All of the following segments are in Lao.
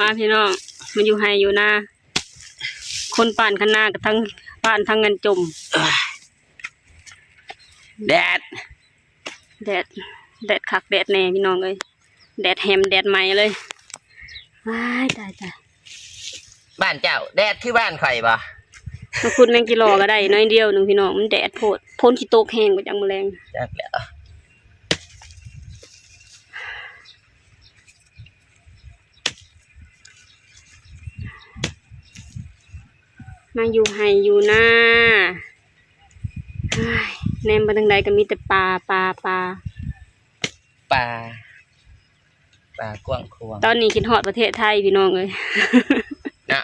ມາພີ່ນ້ອງ ມາຢູ່ໄຮ່ຢູ່ນາ ຄົນປານຄັນນາກັບທັງປານທັງເງິນຈົມ. ແດດ ແດດ ແດດຄັກແດດແນ່ພີ່ນ້ອງເອີຍ ແດດແຮມແດດໃໝ່ເລີຍ. ວ້າຍ ຕາຍ ຕາຍ ບ້ານເຈົ້າແດດຄືບ້ານຂ້ອຍບໍ່? ມາຂຸດແມງຈີ່ລໍກໍໄດ້ໜ້ອຍດຽວໜຶ່ງພີ່ນ້ອງ ມັນແດດໂພດ ຝົນຊິຕົກແຮງບໍ່ຈັກມື້ແລງ ຈັກແລ້ວ. ມາຢູ່ໄຮ່ຢູ່ນາ ໂອ້ຍ ແນມໄປທາງໃດກໍມີແຕ່ປ່າ ປ່າ ປ່າ ປ່າ ປ່າກວ້າງຂວາງ. ຕອນນີ້ຄິດຮອດປະເທດໄທພີ່ນ້ອງເອີຍ ເນາະ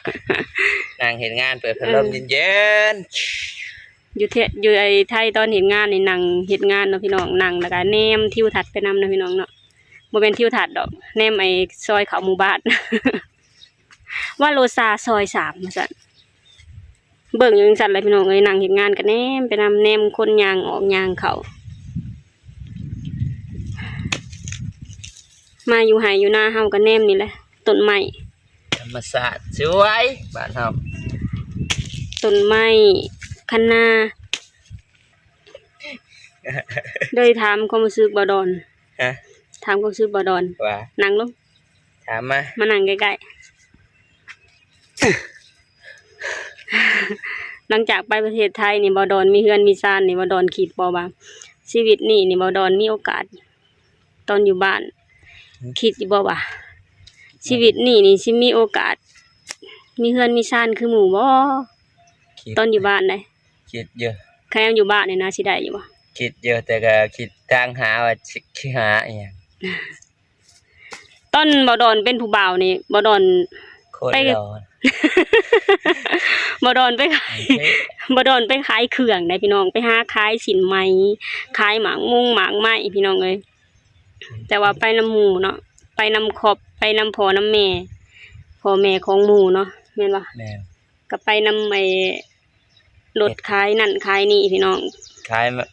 ນັ່ງເຮັດງານເປີດພັດລົມເຢັນໆ ຢູ່ເທ- ຢູ່ໄອ້ໄທຕອນເຮັດງານນີ້ ນັ່ງເຮັດງານເນາະພີ່ນ້ອງ ນັ່ງແລ້ວກໍແນມທິວທັດໄປນຳເນາະພີ່ນ້ອງເນາະ. ບໍ່ແມ່ນທິວທັດດອກ ແນມໄອ້ຊອຍເຂົ້າໝູ່ບ້ານ ວາໂລຊາຊອຍສາມ ວ່າຊັ້ນ. ເບິ່ງຢູ່ຈັ່ງຊັ້ນແຫຼະພີ່ນ້ອງເອີຍ ນັ່ງເຮັດງານກໍແນມໄປນຳ ແນມຄົນຍ່າງອອກຍ່າງເຂົ້າ. ມາຢູ່ໄຮ່ຢູ່ນາເຮົາກໍແນມນີ້ແຫຼະ ຕົ້ນໄມ້ ທຳມະຊາດສວຍບ້ານເຮົາ ຕົ້ນໄມ້ ຄັນນາ. ໄດ້ຖາມຄວາມຮູ້ສຶກບໍ່ດອນ? ຮະ? ຖາມຄວາມຮູ້ສຶກບໍ່ດອນ? ວ່າ? ນັ່ງລົງ ຖາມມາ ມານັ່ງໃກ້ໆ. ຫຼັງຈາກໄປປະເທດໄທນີ້ ບໍ່ດອນມີເຮືອນມີຊານນີ້ ບໍ່ດອນຄິດບໍ່ວ່າ ຊີວິດນີ້ນີ້ ບໍ່ດອນມີໂອກາດ ຕອນຢູ່ບ້ານ ຄິດຢູ່ບໍ່ວ່າ ຊີວິດນີ້ນີ້ຊິມີໂອກາດ ມີເຮືອນມີຊານຄືໝູ່ບໍ່? ຄິດ ຕອນຢູ່ບ້ານໃດ? ຄິດຢູ່ ຄະແນນຢູ່ບ້ານນີ້ນະ ຊິໄດ້ຢູ່ບໍ່? ຄິດຢູ່ ແຕ່ກໍຄິດທາງຫາວ່າຊິ ຊິຫາອີ່ຫຍັງ. ຕອນບໍ່ດອນເປັນຜູ້ບ່າວນີ້ ບໍ່ດອນ ໂຄດ ໄປ ຫຼໍ່ ບໍ່ດອນໄປຂາຍ ບໍ່ດອນໄປຂາຍເຄື່ອງໃດພີ່ນ້ອງ ໄປຫາຂາຍສິ້ນໄໝ ຂາຍໝາກມຸງໝາກໄມ້ພີ່ນ້ອງເອີຍ. ແຕ່ວ່າໄປນຳໝູ່ເນາະ ໄປນຳຄອບ ໄປນຳພໍ່ນຳແມ່ ພໍ່ແມ່ຂອງໝູ່ເນາະ ແມ່ນບໍ່? ແມ່ນ ກໍໄປນຳໄອ້ລົດຂາຍນັ້ນຂາຍນີ້ພີ່ນ້ອງ ຂາຍມາ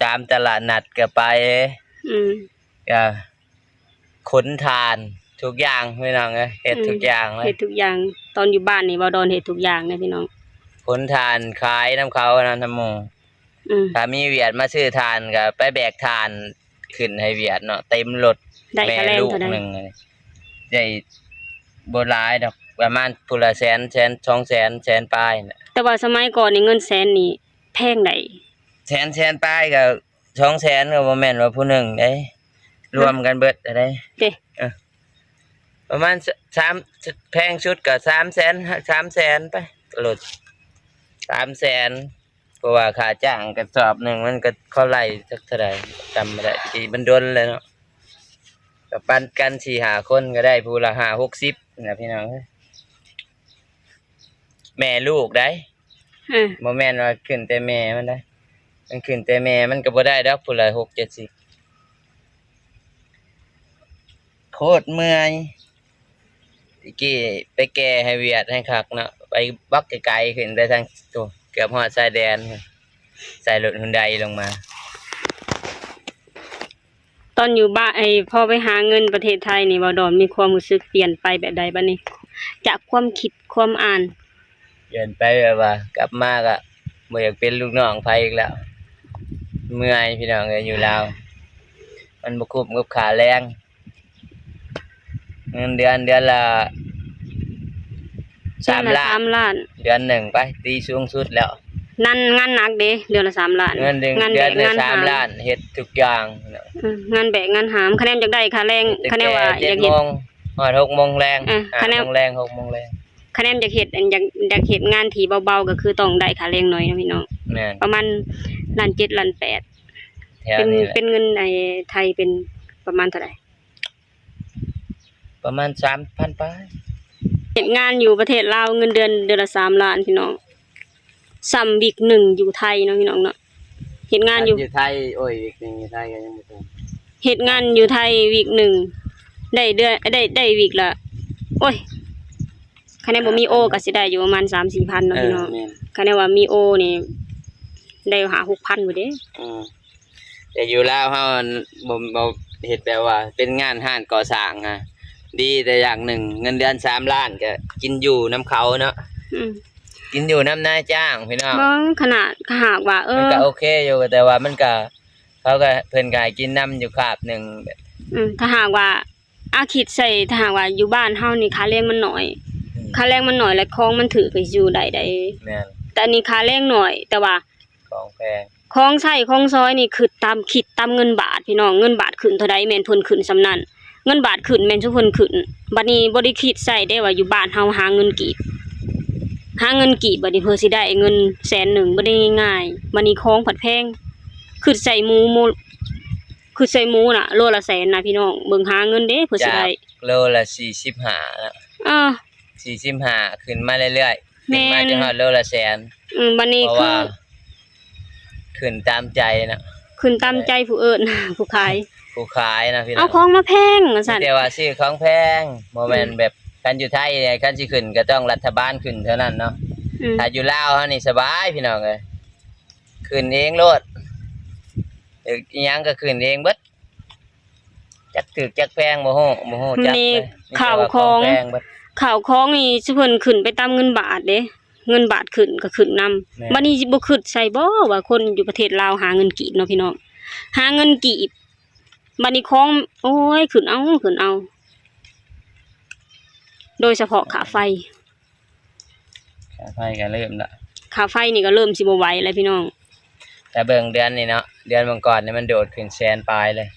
ຕາມຕະຫຼາດນັດກໍໄປ ອືມ ກໍຂົນຖ່ານທຸກຢ່າງພີ່ນ້ອງເອີຍ ເຮັດ ອືມ ທຸກຢ່າງເລີຍ ເຮັດທຸກຢ່າງ. ຕອນຢູ່ບ້ານນີ້ ບໍ່ດອນເຮັດທຸກຢ່າງເດ້ພີ່ນ້ອງ ຂົນຖ່ານຂາຍນຳເຂົານຳໝູ່ ອືມ ຖ້າມີວຽກມາຊື້ຖ່ານກໍໄປແບກຖ່ານຂຶ້ນໃຫ້ວຽກເນາະ ເຕັມລົດ ໄດ້ຄ່າແຮງເທົ່າໃດ? ແມ່ລູກໜຶ່ງ ໄດ້ບໍ່ຫຼາຍດອກ ປະມານຜູ້ລະແສນ ແສນ ສອງແສນ ແສນປາຍນະ. ແຕ່ວ່າສະໄໝກ່ອນນີ້ເງິນແສນນີ້ແພງໃດ໋? ແສນ ແສນປາຍກໍ ສອງແສນກໍບໍ່ແມ່ນວ່າຜູ້ໜຶ່ງເດ້ ຮະ? ລວມກັນເບິດເດ້ ເອີ ປະມານສາມ ແພງສຸດກໍສາມແສນ ສາມແສນໄປ ລົດ ສາມແສນ ເພາະວ່າຄ່າຈ້າງກະສອບໜຶ່ງມັນກໍ ເຂົາໄລ່ຈັກເທົ່າໃດ ຈຳບໍ່ໄດ້ ທີ່ມັນດົນແລ້ວເນາະ ກໍປັນກັນສີ່ຫ້າຄົນກໍໄດ້ຜູ້ລະຫ້າຫົກສິບນະພີ່ນ້ອງເອີຍ ແມ່ລູກໃດ໋ ບໍ່ແມ່ນວ່າຂຶ້ນແຕ່ແມ່ມັນໃດ໋ ມັນຂຶ້ນແຕ່ແມ່ມັນກໍບໍ່ໄດ້ດອກ ຜູ້ລະຫົກເຈັດສິບ ໂຄດເມື່ອຍ. ຕະກີ້ໄປແກ່ໃຫ້ວຽດໃຫ້ຄັກເນາະ ໄປບັກໄກໆ ຂຶ້ນໄປທາງ ໂອ້ ເກືອບຮອດຊາຍແດນ ໃສ່ລົດຮຸນໄດລົງມາ. ຕອນຢູ່ບ້ານ ໄອ້ ພໍໄປຫາເງິນປະເທດໄທນີ້ ບໍ່ດອນມີຄວາມຮູ້ສຶກປ່ຽນໄປແບບໃດບັດນີ້ ຈາກຄວາມຄິດຄວາມອ່ານ? ປ່ຽນໄປແບບວ່າກັບມາກໍບໍ່ຢາກເປັນລູກນ້ອງໃຜອີກແລ້ວ ເມື່ອຍພີ່ນ້ອງເອີຍ ຢູ່ລາວ ມັນບໍ່ຄຸ້ມກັບຄ່າແຮງ. ເງິນເດືອນເດືອນລະສາມລ້ານ ເດືອນລະສາມລ້ານ ເດືອນໜຶ່ງໄປ ຕີສູງສຸດແລ້ວ ນັ້ນງານໜັກເດ້ ເດືອນລະສາມລ້ານ ເງິນເດືອນ ງານແບກງານຫາມ ເດືອນລະສາມລ້ານ ເຮັດທຸກຢ່າງ ອືມ ງານແບກງານຫາມ ຄະແນນຢາກໄດ້ຄ່າແຮງ ຄະແນນວ່າຢາກເຮັດ ແຕ່ເຈັດໂມງຮອດຫົກໂມງແລງ ເອີ ຫາ ຄະແນນຫົກໂມງແລງ ຄະແນນຢາກເຮັດ ອັນ ຢາກ ຢາກເຮັດງານທີ່ເບົາໆ ກໍຄືຕ້ອງໄດ້ຄ່າແຮງໜ້ອຍເນາະພີ່ນ້ອງ ແມ່ນ ປະມານລ້ານເຈັດ ລ້ານແປດ ແຖວນີ້ແຫຼະ ເປັນ ເປັນເງິນໄອ້ໄທເປັນປະມານເທົ່າໃດ? ປະມານສາມພັນປາຍ. ເຮັດງານຢູ່ປະເທດລາວເງິນເດືອນເດືອນລະສາມລ້ານພີ່ນ້ອງ ສ່ຳວິກໜຶ່ງຢູ່ໄທເນາະພີ່ນ້ອງເນາະ ເຮັດງານຢູ່ ຢູ່ໄທ ໂອ້ຍ ວິກໜຶ່ງຢູ່ໄທກໍຍັງບໍ່ເຖິງ ເຮັດງານຢູ່ໄທວິກໜຶ່ງ ໄດ້ເດືອນ ໄດ້ ໄດ້ວິກລະ ໂອ້ຍ ຄັນແມ່ນບໍ່ມີໂອກໍຊິໄດ້ຢູ່ປະມານສາມສີ່ພັນເນາະ ເອີ ພີ່ນ້ອງ ແມ່ນ ຄັນແມ່ນວ່າມີໂອນີ້ໄດ້ຫ້າຫົກພັນພຸ້ນເດ້ ອືມ ແຕ່ຢູ່ລາວເຮົາ ອັນ ບໍ່ ບໍ່ເຮັດແບບວ່າເປັນງານຮ້ານກໍ່ສ້າງນະ ດີແຕ່ຢ່າງໜຶ່ງ ເງິນເດືອນສາມລ້ານ ກໍກິນຢູ່ນຳເຂົາເນາະ. ອືມ ກິນຢູ່ນຳນາຍຈ້າງພີ່ນ້ອງ. ເບິ່ງຂະໜາດ ຖ້າຫາກວ່າ ເອີ ມັນກໍໂອເຄຢູ່ ແຕ່ວ່າມັນກໍ ເຂົາກໍ ເພິ່ນກໍໃຫ້ກິນນຳຢູ່ຄາບໜຶ່ງແບບ. ອືມ ຖ້າຫາກວ່າ ອາ ຄິດໃສ່ ຖ້າຫາກວ່າຢູ່ບ້ານເຮົານີ້ຄ່າແຮງມັນໜ້ອຍ ອືມ ຄ່າແຮງມັນໜ້ອຍ ແລະ ຂອງມັນຖືກ ກໍຊິຢູ່ໄດ້ໃດ໋. ແມ່ນ ແຕ່ອັນນີ້ຄ່າແຮງໜ້ອຍ ແຕ່ວ່າຂອງແພງ ຂອງໃຊ້ຂອງສອຍນີ້ ຄິດຕາມ ຄິດຕາມເງິນບາດພີ່ນ້ອງ. ເງິນບາດຂຶ້ນເທົ່າໃດ ແມ່ນເພິ່ນຂຶ້ນສ່ຳນັ້ນ. ເງິນບາດຂຶ້ນແມ່ນຊຸມເພິ່ນຂຶ້ນ. ບັດນີ້ບໍ່ໄດ້ຄິດໃສ່ເດ້ວ່າຢູ່ບ້ານເຮົາຫາເງິນກີບ ຫາເງິນກີບ ບັດນີ້ເພື່ອຊິໄດ້ເງິນແສນໜຶ່ງ ບໍ່ໄດ້ງ່າຍ. ບັດນີ້ຂອງພັດແພງ ຄິດໃສ່ໝູ ໝູ ຄືໃສ່ໝູນະ ໂລລະແສນນະພີ່ນ້ອງ. ເບິ່ງຫາເງິນເດ້ ເພື່ອຊິໄດ້ ໂລລະສີ່ສິບຫ້ານະ. ເອີ ສີ່ສິບຫ້າ ຂຶ້ນມາເລື້ອຍໆ ແມ່ນ ຂຶ້ນມາຈົນຮອດໂລລະແສນ. ອືມ ບັດນີ້ ເພາະວ່າ ຄື ຂຶ້ນຕາມໃຈນະ ຂຶ້ນຕາມໃຈຜູ້ເອີ້ນ ຜູ້ຂາຍ ຜູ້ຂາຍນະພີ່ນ້ອງ. ເອົາຂອງມາແພງວ່າຊັ້ນ ມີແຕ່ວ່າຊື້ຂອງແພງ ບໍ່ແມ່ນ ອືມ ແບບ ຄັນຢູ່ໄທນີ້ ຄັນຊິຂຶ້ນກໍຕ້ອງລັດຖະບານຂຶ້ນເທົ່ານັ້ນເນາະ. ອືມ ຖ້າຢູ່ລາວເຮົານີ້ສະບາຍພີ່ນ້ອງເອີຍ ຂຶ້ນເອງໂລດ ອີ່ຫຍັງກໍຂຶ້ນເອງເບິດ. ຈັກຖືກຈັກແພງບໍ່ຮູ້ ບໍ່ຮູ້ຈັກເລີຍ. ມີແຕ່ວ່າຂອງ ເຂົ້າຂອງແພງເບິດ ເຂົ້າຂອງນີ້ ຊຸມເພິ່ນຂຶ້ນໄປຕາມເງິນບາດເດ້ ເງິນບາດຂຶ້ນກໍຂຶ້ນນຳ. ແມ່ນ ບັດນີ້ຊິບໍ່ຄິດໃສ່ບໍ່ວ່າຄົນຢູ່ປະເທດລາວຫາເງິນກີບເນາະພີ່ນ້ອງ ຫາເງິນກີບ. ບັດນີ້ຂອງ ໂອ້ຍ ຂຶ້ນເອົາ ຂຶ້ນເອົາ ໂດຍສະເພາະຄ່າໄຟ. ຄ່າໄຟກໍເລີ່ມລະ ຄ່າໄຟນີ້ກໍເລີ່ມຊິບໍ່ໄຫວແລ້ວພີ່ນ້ອງ. ແຕ່ເບິ່ງເດືອນນີ້ເນາະ ເດືອນມັງກອນນີ້ມັນໂດດຂຶ້ນແສນປາຍເລີຍ.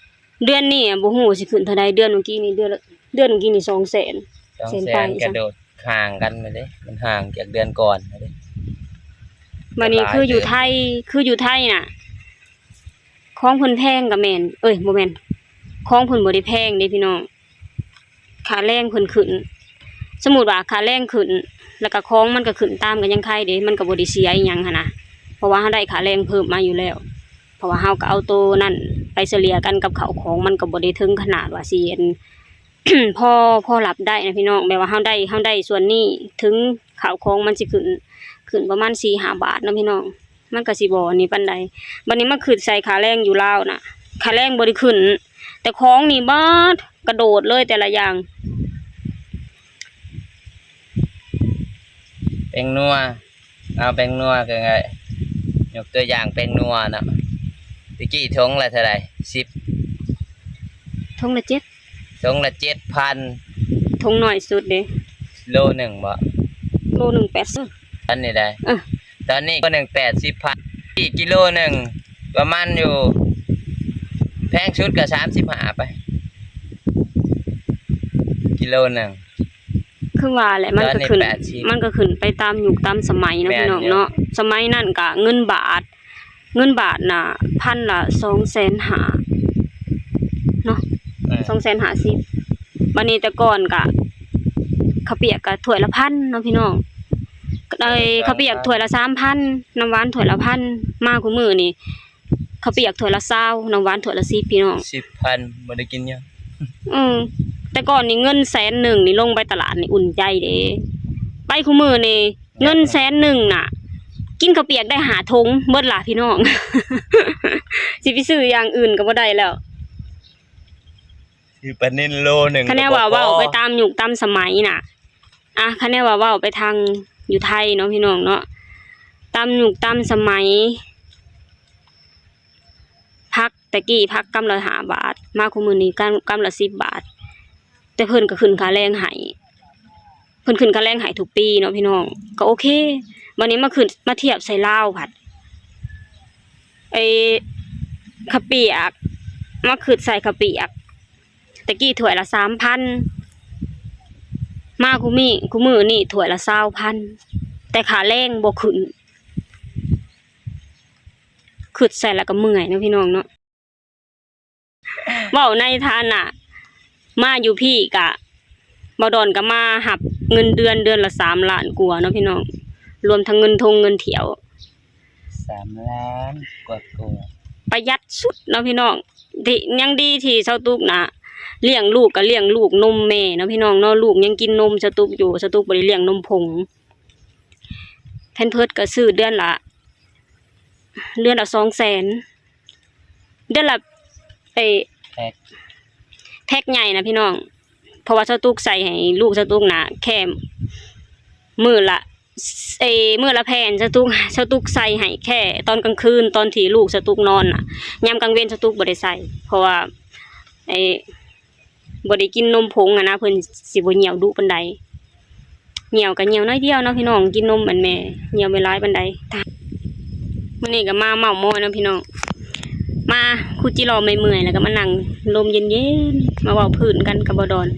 ເດືອນນີ້ບໍ່ຮູ້ວ່າຊິຂຶ້ນເທົ່າໃດ. ເດືອນເມື່ອກີ້ນີ້ ເດືອນ ເດືອນເມື່ອກີ້ນີ້ສອງແສນ ສອງແສນ ແສນປາຍ ກະໂດດຫ່າງກັນເລີຍເດ້ ມັນຫ່າງຈາກເດືອນກ່ອນເດ້. ບັດນີ້ຄືຢູ່ໄທ ຄືຢູ່ໄທນະ ຂອງເພິ່ນແພງກໍແມ່ນ ເອີຍ ບໍ່ແມ່ນ ຂອງເພິ່ນບໍ່ໄດ້ແພງເດ້ພີ່ນ້ອງ. ຄ່າແຮງເພິ່ນຂຶ້ນ ສົມມຸດວ່າຄ່າແຮງຂຶ້ນ ແລ້ວກໍຂອງມັນກໍຂຶ້ນຕາມ ກໍຍັງໄຄເດ້ ມັນກໍບໍ່ໄດ້ເສຍອີ່ຫຍັງຫັ້ນນະ ເພາະວ່າເຮົາໄດ້ຄ່າແຮງເພີ່ມມາຢູ່ແລ້ວ. ເພາະວ່າເຮົາກໍເອົາໂຕນັ້ນໄປສະເລ່ຍກັນກັບເຂົ້າຂອງ ມັນກໍບໍ່ໄດ້ເຖິງຂະໜາດວ່າຊິ ອັນ ພໍ ພໍຮັບໄດ້ນະພີ່ນ້ອງ. ແບບວ່າເຮົາໄດ້ ເຮົາໄດ້ສ່ວນນີ້ ເຖິງເຂົ້າຂອງມັນຊິຂຶ້ນ ຂຶ້ນປະມານສີ່ຫ້າບາດເນາະພີ່ນ້ອງ. ມັນກໍຊິບໍ່ອັນນີ້ປານໃດ. ບັດນີ້ມາຄິດໃສ່ຄ່າແຮງຢູ່ລາວນະ ຄ່າແຮງບໍ່ໄດ້ຂຶ້ນ ແຕ່ຂອງນີ້ບາດກະໂດດເລີຍແຕ່ລະຢ່າງ. ແປ້ງນົວ ເອົາແປ້ງນົວຄືງ່າຍ ຍົກຕົວຢ່າງແປ້ງນົວເນາະ ແຕ່ກີ້ຖົງລະເທົ່າໃດ? ສິບ ຖົງລະເຈັດ ຖົງລະເຈັດພັນ ຖົງໜ້ອຍສຸດເດ້ ໂລໜຶ່ງບໍ? ໂລໜຶ່ງແປດສິບ ອັນນີ້ໄດ໋. ເອີ ຕອນນີ້ໂລໜຶ່ງແປດສິບພັນ ອີກກິໂລໜຶ່ງປະມານຢູ່ ແພງສຸດກໍສາມສິບຫ້າໄປ ກິໂລໜຶ່ງ. ຄືວ່າແຫຼະ ມັນກໍຂຶ້ນ ມັນກໍຂຶ້ນໄປຕາມຍຸກຕາມສະໄໝເນາະ ແມ່ນ ພີ່ນ້ອງເນາະ. ສະໄໝນັ້ນກໍເງິນບາດ ເງິນບາດນະ ພັນລະສອງແສນຫ້າເນາະ ເອີ ສອງແສນຫ້າສິບ. ບັດນີ້ແຕ່ກ່ອນກະ ເຂົ້າປຽກກະຖ້ວຍລະພັນເນາະພີ່ນ້ອງ ໄດ້ເຂົ້າປຽກຖ້ວຍລະສາມພັນ ນ້ຳຫວານຖ້ວຍລະພັນ. ມາຄູ່ມື້ນີ້ ເຂົ້າປຽກຖ້ວຍລະຊາວ ນ້ຳຫວານຖ້ວຍລະສິບ ພີ່ນ້ອງ ສິບພັນ ບໍ່ໄດ້ກິນຫຍັງ. ອືມ ແຕ່ກ່ອນນີ້ເງິນແສນໜຶ່ງນີ້ ລົງໄປຕະຫຼາດນີ້ອຸ່ນໃຈເດ້ ໄປຄູ່ມື້ນີ້ ເງິນແສນໜຶ່ງນະ ກິນເຂົ້າປຽກໄດ້ຫ້າຖົງເບິດລະພີ່ນ້ອງ ຊິໄປຊື້ຢ່າງອື່ນກໍບໍ່ໄດ້ແລ້ວ ຊື້ປານິນໂລໜຶ່ງ. ຄັນແນວວ່າເວົ້າໄປຕາມຍຸກຕາມສະໄໝນະ ອາ ຄັນແນວວ່າເວົ້າໄປທາງຢູ່ໄທເນາະ ພີ່ນ້ອງເນາະ ຕາມຍຸກຕາມສະໄໝ ຜັກ ແຕ່ກີ້ຜັກກຳລະຫ້າບາດ ມາຄູ່ມື້ນີ້ກຳ ກຳລະສິບບາດ ແຕ່ເພິ່ນກໍຂຶ້ນຄ່າແຮງໃຫ້ ເພິ່ນຂຶ້ນຄ່າແຮງໃຫ້ທຸກປີເນາະພີ່ນ້ອງ ກໍໂອເຄ. ບັດນີ້ມາຂຶ້ນ ມາທຽບໃສ່ລາວພັດ ໄອ້ເຂົ້າປຽກ ມາຄິດໃສ່ເຂົ້າປຽກ ແຕ່ກີ້ຖ້ວຍລະສາມພັນ ມາຄູ່ມີ້ ຄູ່ມື້ນີ້ຖ້ວຍລະຊາວພັນ ແຕ່ຄ່າແຮງບໍ່ຂຶ້ນ. ຄິດໃສ່ແລ້ວກໍເມື່ອຍເນາະພີ່ນ້ອງເນາະ ເວົ້າໃນຖານະມາຢູ່ພີ້ກະ ບ່າວດອນກໍມາຮັບເງິນເດືອນ ເດືອນລະສາມລ້ານກວ່າເນາະພີ່ນ້ອງ ລວມທັງເງິນທົງເງິນທ່ຽວ ສາມລ້ານກວ່າ ປະຢັດສຸດເນາະພີ່ນ້ອງ. ທີ່ ຍັງດີທີ່ສາວຕຸກນະ ລ້ຽງລູກກໍລ້ຽງລູກນົມແມ່ເນາະພີ່ນ້ອງເນາະ ລູກຍັງກິນນົມສາວຕຸກຢູ່ ສາວຕຸກບໍ່ໄດ້ລ້ຽງນົມຜົງ. ແພມເພີດກໍຊື້ເດືອນລະ ເດືອນລະສອງແສນ ເດືອນລະ ເອີ ແພັກ ແພັກໃຫຍ່ນະພີ່ນ້ອງ ພາະວ່າສະຕຸກໃສ່ໃຫ້ລູກສະຕຸກນະ ແຄ່ມື້ລະ ເອີ ມື້ລະແຜ່ນ ສະຕຸກ ສະຕຸກໃສ່ໃຫ້ແຄ່ຕອນກາງຄືນ ຕອນທີ່ລູກສະຕຸກນອນນະ. ຍາມກາງເວັນສະຕຸກບໍ່ໄດ້ໃສ່ ເພາະວ່າ ເອີ ບໍ່ໄດ້ກິນນົມຜົງຫັ້ນນະ ເພິ່ນຊິບໍ່ຍ່ຽວດຸປານໃດ. ຍ່ຽວກໍຍ່ຽວໜ້ອຍດຽວເນາະພີ່ນ້ອງ ກິນນົມອັນແມ່ ຍ່ຽວບໍ່ຫຼາຍປານໃດ. ມື້ນີ້ກໍມາເມົາະມອຍເນາະພີ່ນ້ອງ ມາຂຸດຈິຫຼໍ່ເມື່ອຍໆ ແລ້ວກໍມານັ່ງລົມເຢັນໆ ມາເວົ້າພື້ນກັນກັບບໍ່ດອນ.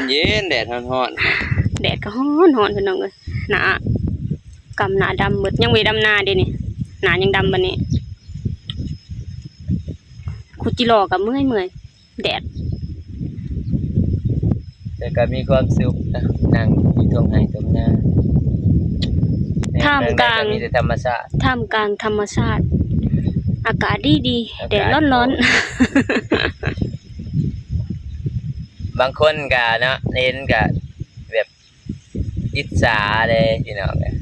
ເຢັນໆ ແດດຮ້ອນໆ ແດດກໍຮ້ອນໆ ພີ່ນ້ອງເອີຍ ໜ້າກຳໜ້າດຳເບິດ ຍັງບໍ່ໄດ້ດຳນາເດ້ນີ້ ໜ້າຍັງດຳບັດນີ້ ຂຸດຈິຫຼໍ່ກໍເມື່ອຍໆ ແດດ ແຕ່ກໍມີຄວາມສຸກນະ ນັ່ງຢູ່ທົ່ງໄຮ່ທົ່ງນາ ທ່າມກາງ ແມ່ນ ມີແຕ່ທຳມະຊາດ ທ່າມກາງທຳມະຊາດ ອາກາດດີໆ ອາກາດ ແດດຮ້ອນໆ. ບາງຄົນກະເນາະ ເຫັນກະແບບອິດສາເດ້ພີ່ນ້ອງເອີຍ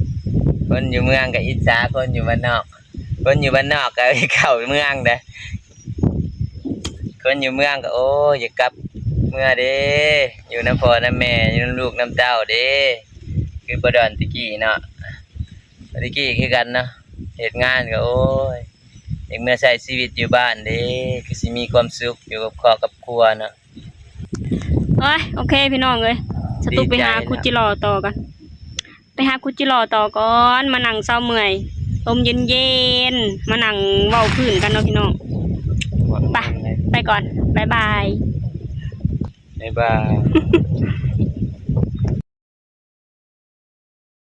ຄົນຢູ່ເມືອງກະອິດສາຄົນຢູ່ບ້ານນອກ ຄົນຢູ່ບ້ານນອກກະເຂົ້າເມືອງເດ້ ຄົນຢູ່ເມືອງກະ ໂອ້ຍ ຢາກກັບເມືອເດ້ ຢູ່ນຳພໍ່ນຳແມ່ ຢູ່ນຳລູກນຳເຕົ້າເດ້ ຄືບໍ່ດອນແຕ່ກີ້ເນາະ ແຕ່ກີ້ຄືກັນເນາະ ເຮັດງານກະ ໂອ້ຍ ຢາກເມືອໃຊ້ຊີວິດຢູ່ບ້ານເດ້ ຄືຊິມີຄວາມສຸກຢູ່ກັບຄອບກັບຄົວເນາະ. ໂອ້ຍ ໂອເຄພີ່ນ້ອງເອີຍ ສະຕຸກໄປຫາ ດີໃຈ ຂຸດຈິຫຼໍ່ຕໍ່ກ່ອນ ໄປຫາຂຸດຈິຫຼໍ່ຕໍ່ກ່ອນ ມານັ່ງເຊົາເມື່ອຍ ລົມເຢັນໆ ມານັ່ງເວົ້າພື້ນກັນເນາະພີ່ນ້ອງ ໄປ ໄປກ່ອນ ບາຍບາຍ ບາຍບາຍ.